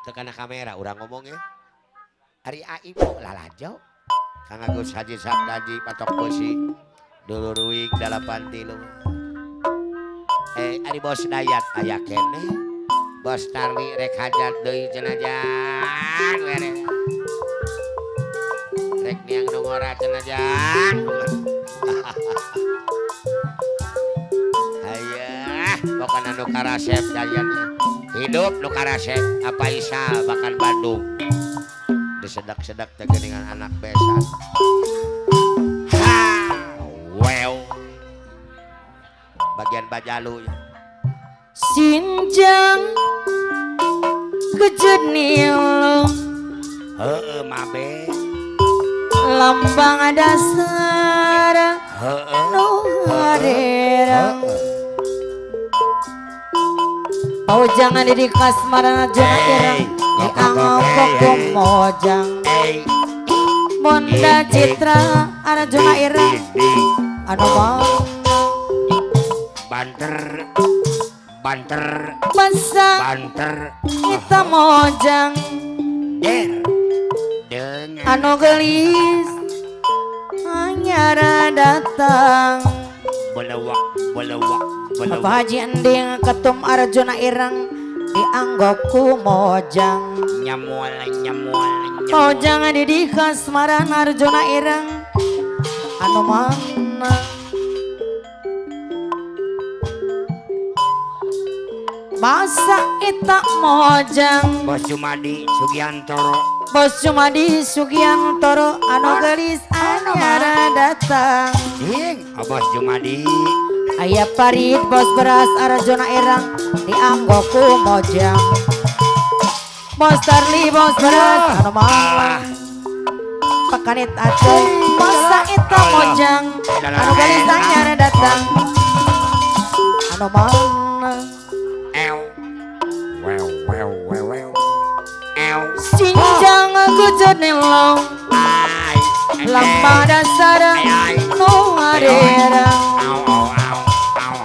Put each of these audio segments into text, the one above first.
Teu kana kamera urang ngomong ya. Ari Aipo lalajo. Kang Agus Haji Sabdaji patok besi. Dulur uing 83. Ari Bos Dayat aya keneh. Bos Tarli rek hajat deui cenah jang. Rek niang nu ngora cenah jang. Hayah, pokona nu karasep dayatna. Hidup nu karasep apa isal bahkan Bandung. Disedak-sedak teh geuningan anak besan. Ha, wew. Bagian bajalu ya. Sinjang kejenilung heeh mabe lambang dasar heeh nu harerang paujangan di kasmarana jona ireng dianggo mojang Bonda Citra Arjuna ireng anu mau banter banter masa banter kita mojang der dengan anu gelis anyara datang belewak belewak belewak Bapak Haji Ending ketum Arjuna ireng dianggo ku mojang nyamual nyamual mojang di kasmaran Arjuna ireng anu mana masa eta mojang Bos Jumadi Sugiantoro Bos Jumadi Sugiantoro anu gelis anyara datang ding Bos Jumadi aya Parit bos beras Arjuna ireng dianggo ku mojang Bos Tarli bos beras anu malang pakanit acoy masa eta mojang anu gelis anyara datang anu malang Sinjang kejenilong lambang dasar nu harerang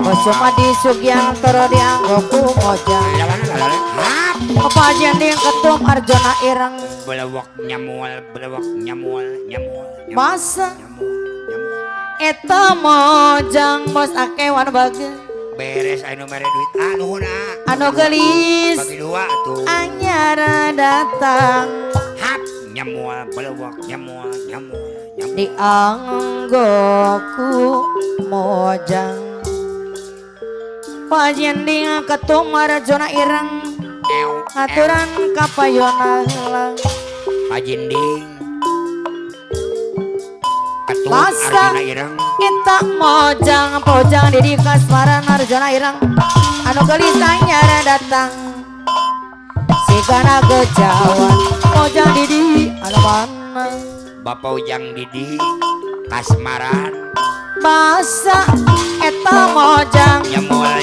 Bos Jumadi Sugiantoro dianggo ku mojang Bapak Haji Ending ketum Arjuna ireng belewak nyamual belewak nyamual nyamual masa eta mojang bos akewan bage beres anu mere duit anu huna anu gelis bagi dua tuh anyara datang hap nyamual belewak nyamual nyamual dianggo ku mojang Pak Haji Ending ketum Arjuna ireng aturan kapayona heula Pak Jinding ketum masa Arjuna ireng kita mojang pojang di kasmaran Arjuna ireng anu gelis anyara datang sigana gejawan mojang didi anu mana Bapak Ujang Didi kasmaran masa eta mojang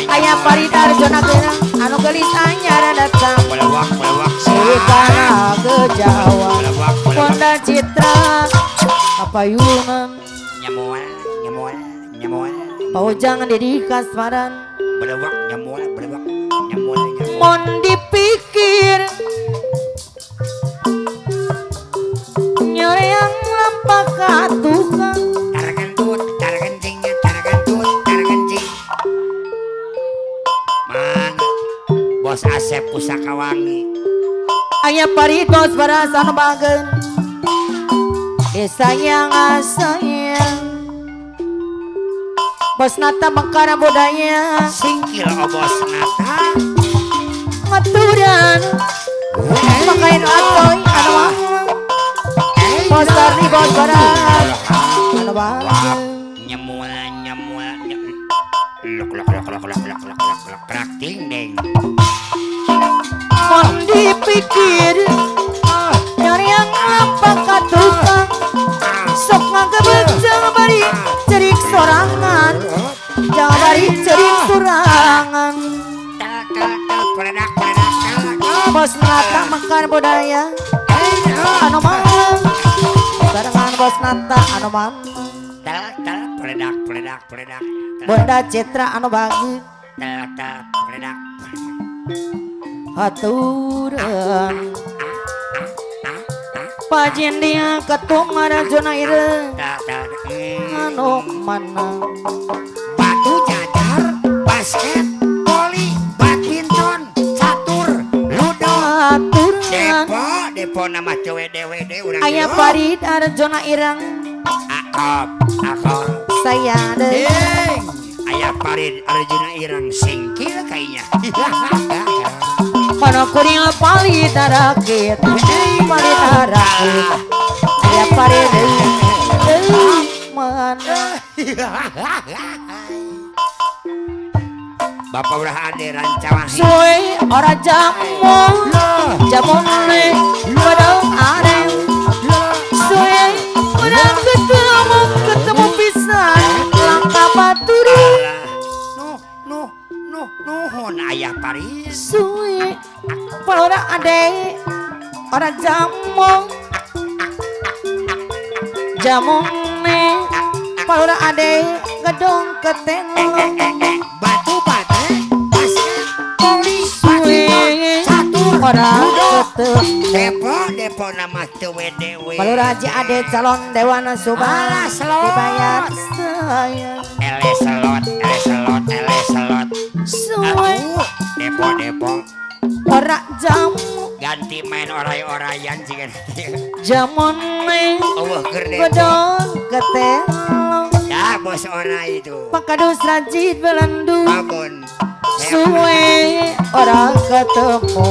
aya Parit Arjuna ireng anu gelis anyara datang belewak belewak sigana gejawan Bonda Citra kapayunan nyamual nyamual nyamual paujang di kasmaran belewak nyamual belewak nyamual nyamual mon dipikir nyoreang lampak ka tukang tarkentut tarkencing tarkentut tarkencing mang Bos Asep Pusakawangi aya Parit bos beras anu bageun disayang asayang Bos Nata mengkara budaya singkil oh Bos Nata maturan makain atoy anu malang Bos Tarli bos beras anu bageun nyemual nyemual lok lok lok lok lok lok lok lok krak ding ding mon dipikir nyariang apa ka tukang sok ngagebejang bari cerik sorangan jangan bari cerik sorangan Bos Nata makan budaya anu malang barengan Bos Nata anu malang tel tel peledak peledak peledak Bonda Citra anu bagi tel tel peledak hatur. baturan Pajindia ketum Arjuna Ireng anu mana batu jajar basket voli badminton catur ludo depo depo nama CWDWD urang aya Farid Arjuna Ireng akop akop saya deui aya Farid Arjuna Ireng singkil kayaknya mana kuring palit rakit palit rakit aya Farid deui mana Bapak ulah ade rancawahi suwe ora jamu jamone padang areng suwe ora ketemu ketemu pisan langka baturi nuh nuh nuh nuhun ayah Paris suwe ora ade ora jamu jamone ora ade gedong ketelo batu bate basket voli badminton catur ora ketemu depo depo nama CWDW Palura Haji Ade calon dewan Subang dibayar saya ele selot ele selot ele selot suwe depo depo ora jamu ganti main orai-oraian jika jamone eueuh keur depo gedong ketelo ya bos orai itu Pakadus rajid belendu babon suwe ora ketemu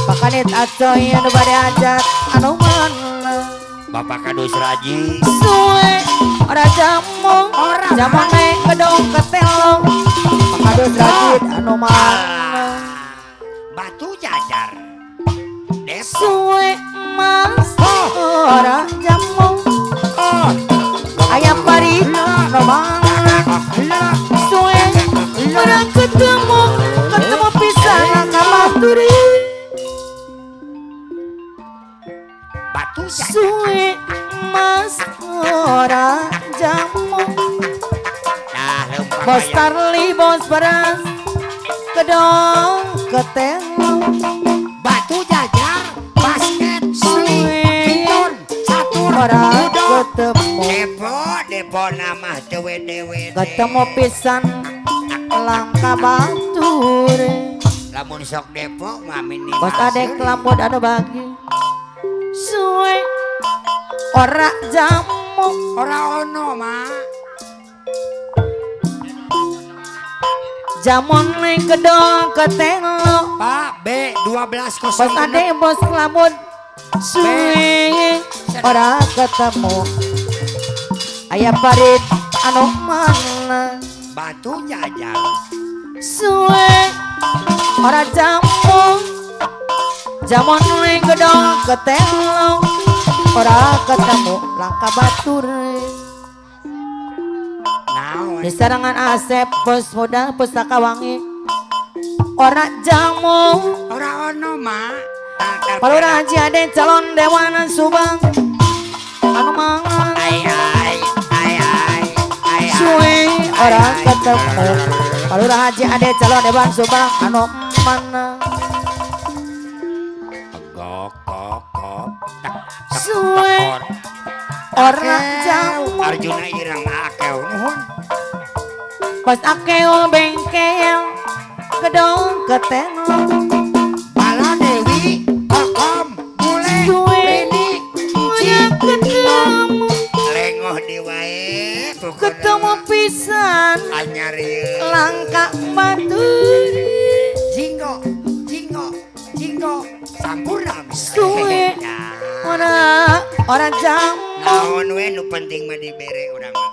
Pakanit acoy anu bade hajat anu mana Bapak Kadus Raji suwe ora jamu jamone gedong ketelo Pakadus rajid anu mana batu jajar suwe mas ora jamu ayam pari no mana suwe ora ketemu ketemu pisan ka baturi batu jajar suwe mas ora jamu bos tarli bos beras gedong ketelo batu jajar basket voli badminton catur ora ludo ketemu depo depo nama CWDWD ketemu pisan langka batur lamun sok depo mah minimal bos adek lamun anu bagi suwe ora jamu ora ono mah jamone gedong ketelo Pak B 12 bos adek bos lamun suwe ora ketemu aya Farid anu mana batu jajar suwe ora jamu jamone gedong ketelo ora ketemu langka batur naon di sarangan Asep bos muda pustaka wangi ora jamu ora ono mak Palura Haji Ade calon dewan Subang anu mana ai ai ai ai ai suwe ora ketemu Palura Haji Ade calon dewan Subang anu mana gok gok gok suwe ora jamu Arjuna Ireng akeo nuhun bos akeo bengkel gedong ketelo Bala Dewi Kokom Bule suwe Rini ora ketemu lengoh di wae pokona ketemu pisan anyar ieu langka batur jinggo jinggo jinggo sampurna suwe ora ora jamu naon we nu penting mah dibere urang mah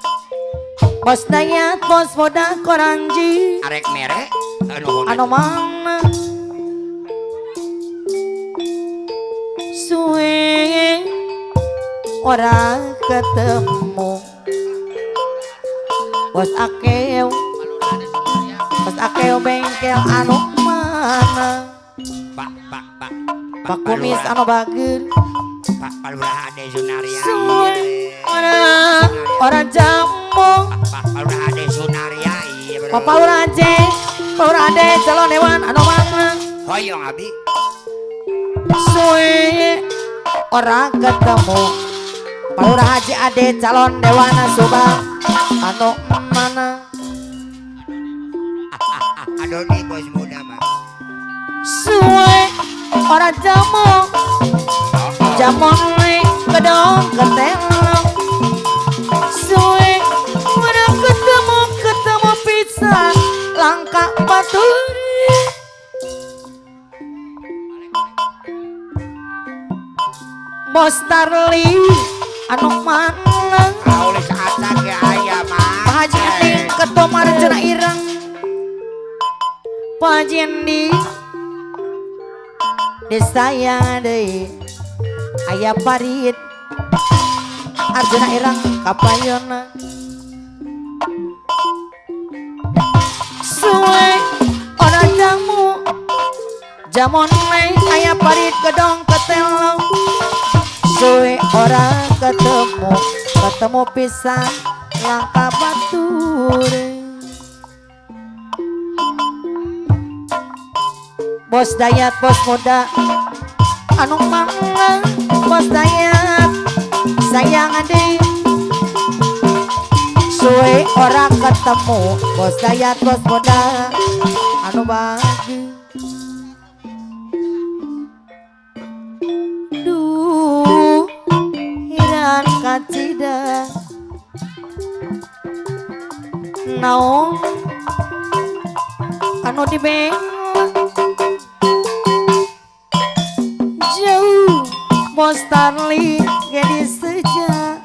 bos dayat bos moda koranji arek mere anu anu mana suwe ora ketemu bos akeo bengkel anu mana Pak Pak Pak Pak Kumis anu bager Pak Palurah Ade Sunaria suwe ora ora jamu Pak Palurah Ade Sunaria iya Pak Palurah Ade Palurah Ade calon dewan anu mana hoyong abi Suwe orang ketemu Palurah Haji Ade calon Dewana Subang anu mana. Adoni bos muda mah. Suwe orang jamu jamon kedong ketelong. Suwe orang ketemu ketemu pisan langka baturi. Bos Tarli anu mana Aulis acan ge aya mah. Pak Haji Endi ketua Marjana Ireng. Pak Haji Endi disayang deui aya Parid Arjuna Ireng kapayona. Suwe ora jamu jamon we aya Parid gedong ketelong. Suwe ora ketemu ketemu pisan langka batur. Bos Dayat bos muda anu mangga. Bos Dayat sayang ade. Suwe ora ketemu bos Dayat bos muda anu bagi. Duh hiran kacida naon anu dibeng jauh. Bos Tarli gadis seja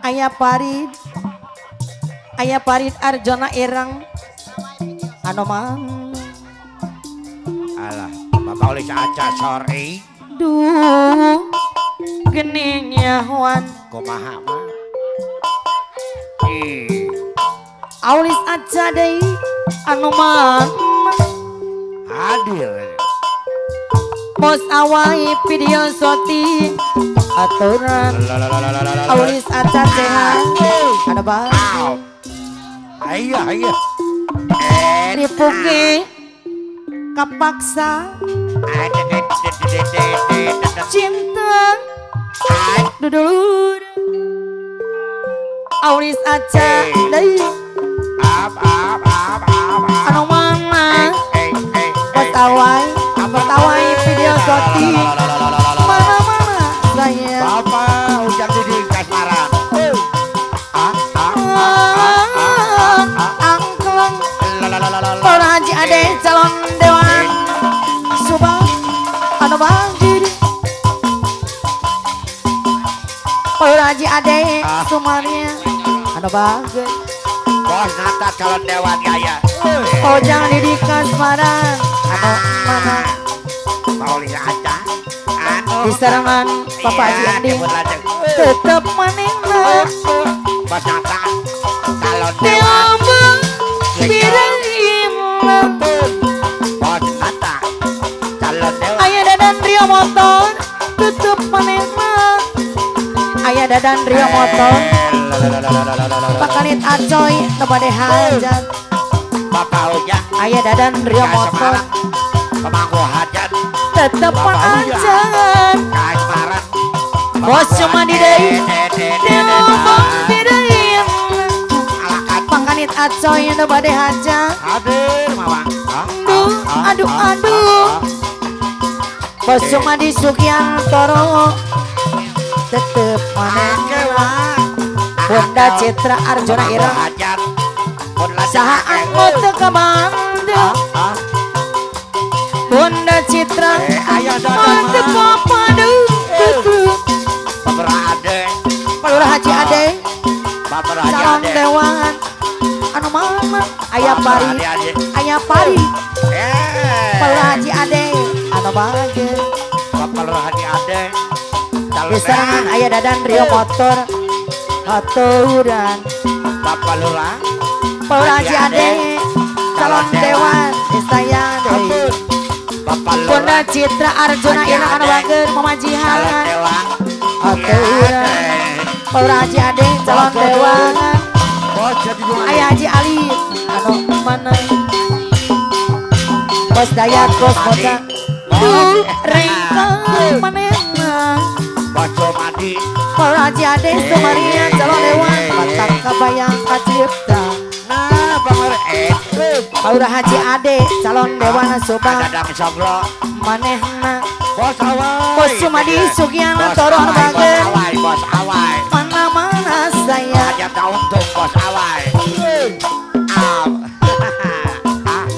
aya Parid aya Parid Arjona Ireng anu mang. Alah Bapak oleh aca sorry. Duh gening nyahoan kumaha mah. Aulis aca deui anu mang hadir. Bos awai video soti aturan Aulis aca sehat anu bang. Ayo ayo dipuki kapaksa cinta dudulur Aulis aca deui anu mana. Bos awai bos awai video soti mana mana saya Bapak ujang di kasmaran. Angklung Para Haji Ade calon dewan Subang anu banjir. Para Haji Ade Sumarnya anu bager. Bos Nata calon dewan gaya. Ojang di kasmaran anu mana. Pauli aca anu di serangan Bapak Haji Ade tetep manehna. Bos Nata calon dewan Bos Nata calon dewan. Aya Dadan Rio motor tutup manehna. Aya Dadan Rio motor Pakanit Acoy nu bade hajat. Bapak Ujang aya Dadan Rio motor pemangku hajat tetep ajan. Kasmaran Bos cuma di deui diomong di deui. Pakanit Acoy nu bade hajat. Hadir mawang. Duh aduh aduh. Bos cuma di Sugiantoro tetep manehna. Bunda Citra Arjuna Ireng saha anu teu kabandung. Bunda Citra teu kapadung tutup. Palurah Haji Ade calon dewan anu mana aya Parid aya Parid Palurah Haji Ade anu bager. Palurah Haji Ade di serangan aya Dadan Rio motor aturan. Bapak Lurah Palurah Haji Ade calon dewan disayang deui. Bunda Citra Arjuna Ireng anu bager mamajihan aturan. Palurah Haji Ade calon dewan aya Haji Ali anu mana. Bos Dayat bos Moca duh rengkang Dodi. Paur Haji Ade Sumaria calon dewan batak kabayang kacipta. Nah, pamer Paur Haji Ade calon dewan Subang. Dadang Soglo. Manehna Bos Awai. Bos Sumadi Sugiana toron bager. Bos Awai, Bos Awai. Mana-mana saya. Hajat untung Bos Awai.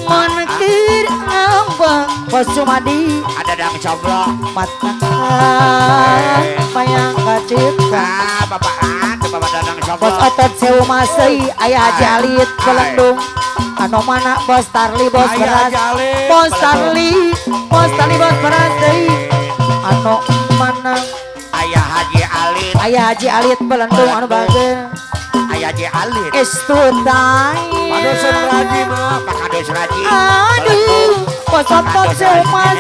Menekir ngambang Bos Sumadi. Ada Dadang Soglo. Mata bayang kacipta. Bapak ada Bapak Dadang Soglo. Bos Otot Sewu Masei ayah Haji Alit Belendung. Anu mana Bos Tarli Bos Beras. Bos Tarli, Bos Tarli Bos Beras deui. Anu mana Ayah Haji Alit. Ayah Haji Alit Belendung anu bager. Ayah Haji Alit. Estutai. Padusun Raji mah, Pak Kadus Raji. Aduh, Bos Otot Sewu Mas.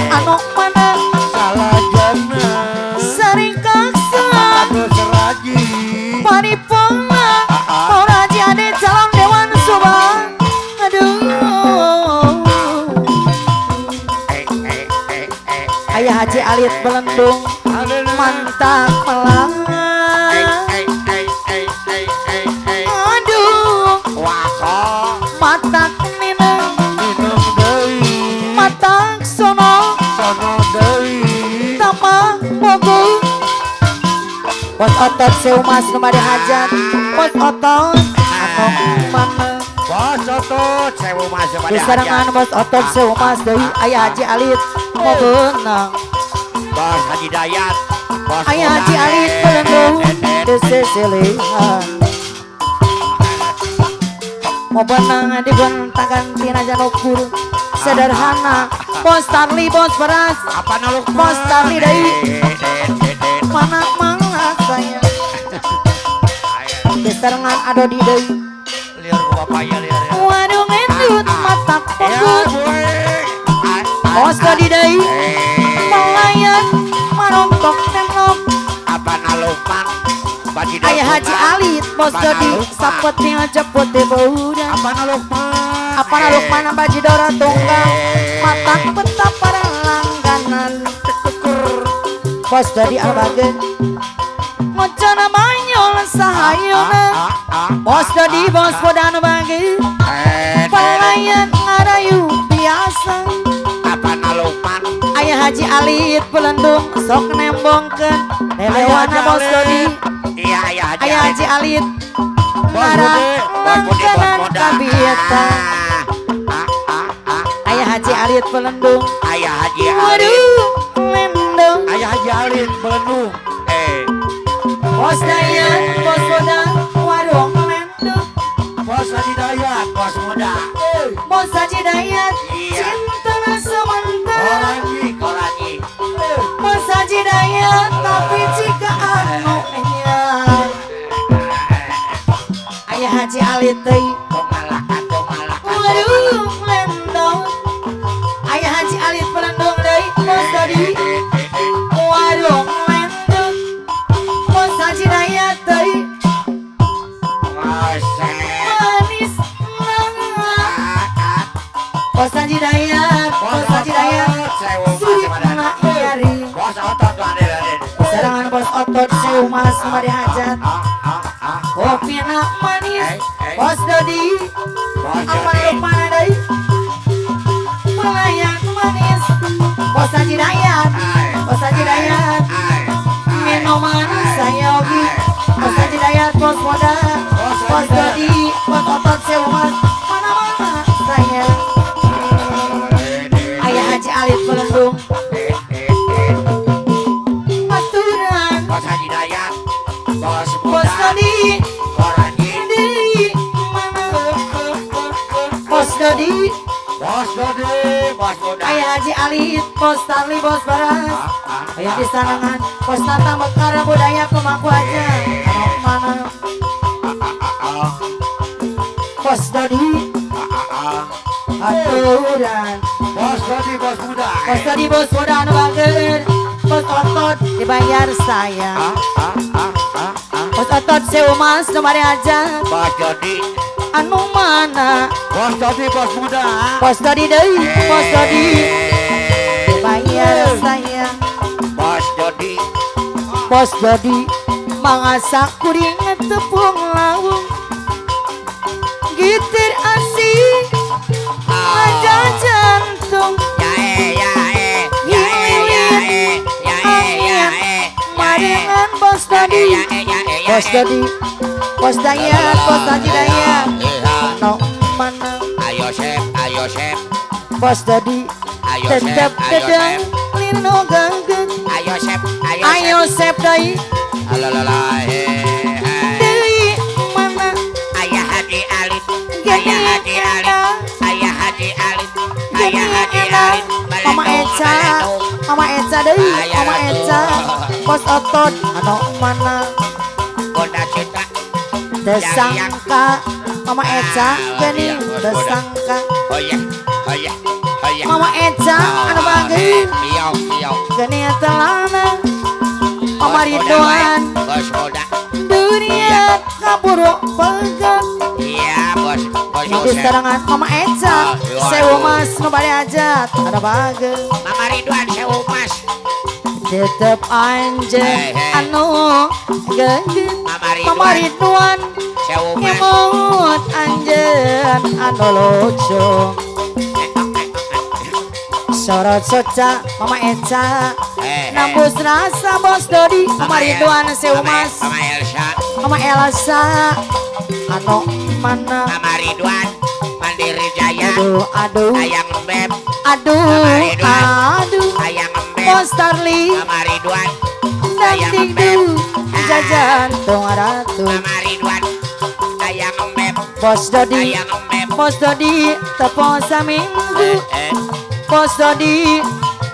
Anu mana Salajana. Sering kaksa. Kadus Raji. Paripurna. Paur Haji Ade calon dewan Subang. Aduh. Ayah Haji Alit Belendung mantap melang. Aduh. Matak minum matak sono tama mogu. Bos Otot Sewu Mas nu bade hajat. Bos Otot anu mana Bos Otot Sewu Mas nu bade hajat. Disarengan Bos Otot Sewu Mas deui Ayah Haji Alit mau beunang. Bos Haji Dayat. Bos Ayah Haji Alit Belendung disesilihan. Mau benang digonta-ganti najan ukur sederhana. Bos Tarli Bos Beras. Apa naluk Bos Tarli deui. Mana mana saya. Disarengan Adodi deui. Liar ku bapaknya liar ya. Waduh ngendut mata pogut. Bos Dodi deui. Pelayan marontok nenok. Apa nalupan. Ayah Haji Alit Bos Dodi sapeting jeput di baudan. Apa nalupan. Apa nalupan bajidora tunggang. Matak peta para langganan. Bos Dodi albagen. Ngocana manyol sahayona. Bos Dodi bos podano bagi. Pelayan ngarayu biasa. Apa nalupan. Ayah Haji Alit Belendung sok nembongkeun lelewana Bos Dodi. Iya Ayah Haji Ayah Haji Alit ngarang langganan kabita. Ayah Haji Alit Belendung. Ayah Haji Alit. Waduh lendong. Ayah Haji Alit Belendung. Bos Dayat Bos Muda warung lendong. Bos Haji Dayat Bos Muda. Bos Haji Dayat cinta sementara. Korangi. Bos Haji Dayat tapi jika anu nya. Ayah Haji Alit deui. Waduh lendong. Ayah Haji Alit Belendung deui Bos Dodi. Warung lendong. Bos Haji Dayat deui. Manis banget. Bos Haji Dayat, Bos Haji Dayat. Suripna nyari. Bos Otot Serangan Bos Otot Sewu Mas nu bade hajat. Kopina manis Bos Dodi. Apa lupana deui. Pelayan manis Bos Haji Dayat. Bos Haji Dayat. Minuman sayogi. Bos Haji Dayat Bos Muda. Bos Dodi Bos Otot Sewu Mas. Mana-mana saya. Ayah Haji Alit Belendung. Aturan Bos Haji Dayat Bos Muda. Bos Dodi. Di mana Bos Dodi. Bos Dodi Bos Muda. Ayah Haji Alit Bos Tarli Bos Beras. Ayah di sarangan Bos Nata Mekar budaya pemangku aja. Anu mana Bos Dodi. Aturan Bos Dodi Bos Muda. Bos Dodi Bos Muda anu bager. Bos Otot dibayar saya. Bos Otot Sewu Mas nu bade hajat. Bos Dodi anu mana Bos Dodi Bos Muda. Bos Dodi deui Bos Dodi dibayar saya. Bos Dodi. Bos Dodi mangasak kuring tepung lawung gitir asih aja jantung marengan Bos Dodi Bos Dodi Bos Dayat Bos Haji Dayat no mana ayo Sep ayo Sep Bos Dodi tetep dedeng lino ganggen ayo Sep ayo Sep dai deui mana ayah Haji Alit ayah Haji Alit ayah Haji Alit ayah Haji Alit Mama Eca Mama Eca deui Mama Eca Bos Otot anu mana Bunda Citra tersangka Mama Eca geuning tersangka oh iya oh iya oh iya Mama Eca anu bageun geuning telana Mama Ridwan Bos Muda dunia kaburu pegang iya bos bos Yosef sarangan Mama Eca sewu mas nu bade hajat anu bageun Mama Ridwan sewu mas tetep anjeun anu geuning Mama Ridwan sewu mas ngemut anjeun anu lucu sorot soca Mama Eca nambus rasa Bos Dodi Mama Ridwan sewu mas Mama Elsa Mama Elsa anu mana Mama Ridwan Mandiri Jaya aduh aduh ayang Beb aduh aduh ayang Beb Bos Starli Mama Ridwan dan tingdu jajan tong ratu Mama Ridwan ayang Beb Bos Dodi Bos Dodi tepung saminggu Bos Dodi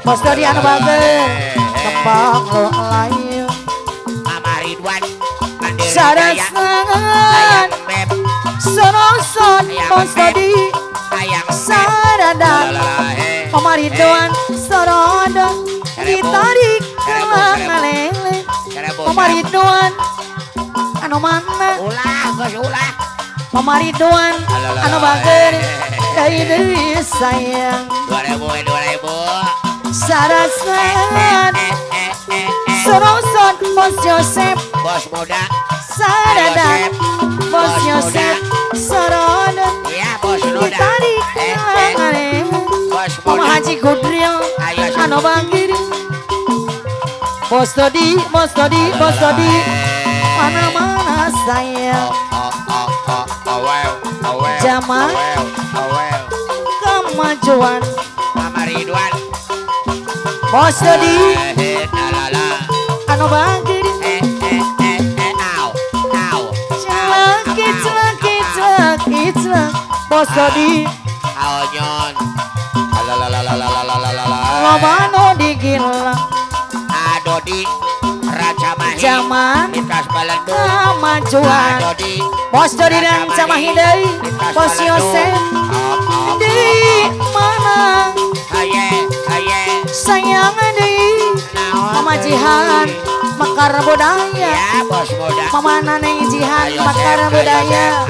Bos Dodi anu bageun tepang lo lain Mama Ridwan Mandiri Jaya sarasan soroson Bos Dodi saradan Mama Ridwan sorodo ditarik ke lele Mama Ridwan anu mana ulah geus ulah Mama Ridwan anu bageun deui deui sayang 2000 2000 sarasan soroson Bos Yosef Bos Muda saradan Bos Yosef sorodo iya Bos Muda ditarik ke Bos Mama Haji Gudril anu bagir Bos Dodi Bos Dodi Bos Dodi mana-mana sayang zaman kemajuan Mama Ridwan Bos Dodi anu bagir celak celak celak celak Bos Dodi aonyon loba nu digilang Adodi Rancamahi zaman Lintas Balendung kemajuan Bos Dodi Rancamahi deui Bos Yosef di mana sayang deui Mama Jihan Mekar Budaya Mama Naneng Jihan Mekar Budaya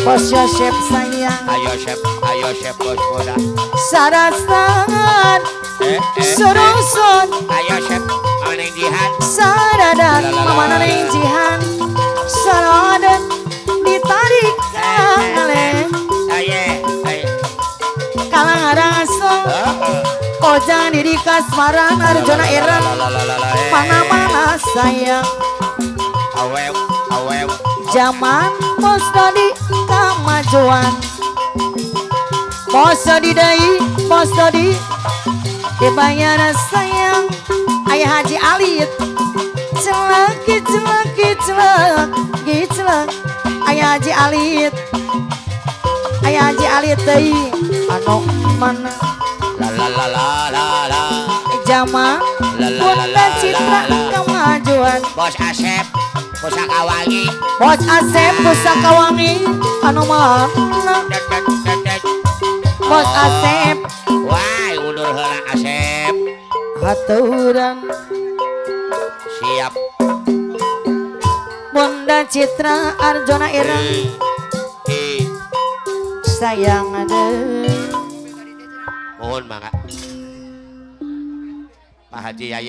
Bos Yosef sayang ayo Sep ayo Sep Bos Muda sarasan surusun ayo Sep Mama Neng Jihan saradan Mama Neng Jihan saradan ditarik kale kalang rasa ojang diri kasmaran Arjuna Ireng mana-mana sayang zaman Bos Dodi kemajuan Bos Dodi deui Bos Dodi dibayar sayang ayah Haji Alit celak celak celak celak ayah Haji Alit ayah Haji Alit deui anu mana la la la la la zaman Bunda Citra kemajuan Bos Asep Pusakawangi Bos Asep Pusakawangi anu mana Bos Asep wah undur heula Asep haturan siap Bunda Citra Arjona Ireng sayang deui mohon mangga Pak Haji Yaya.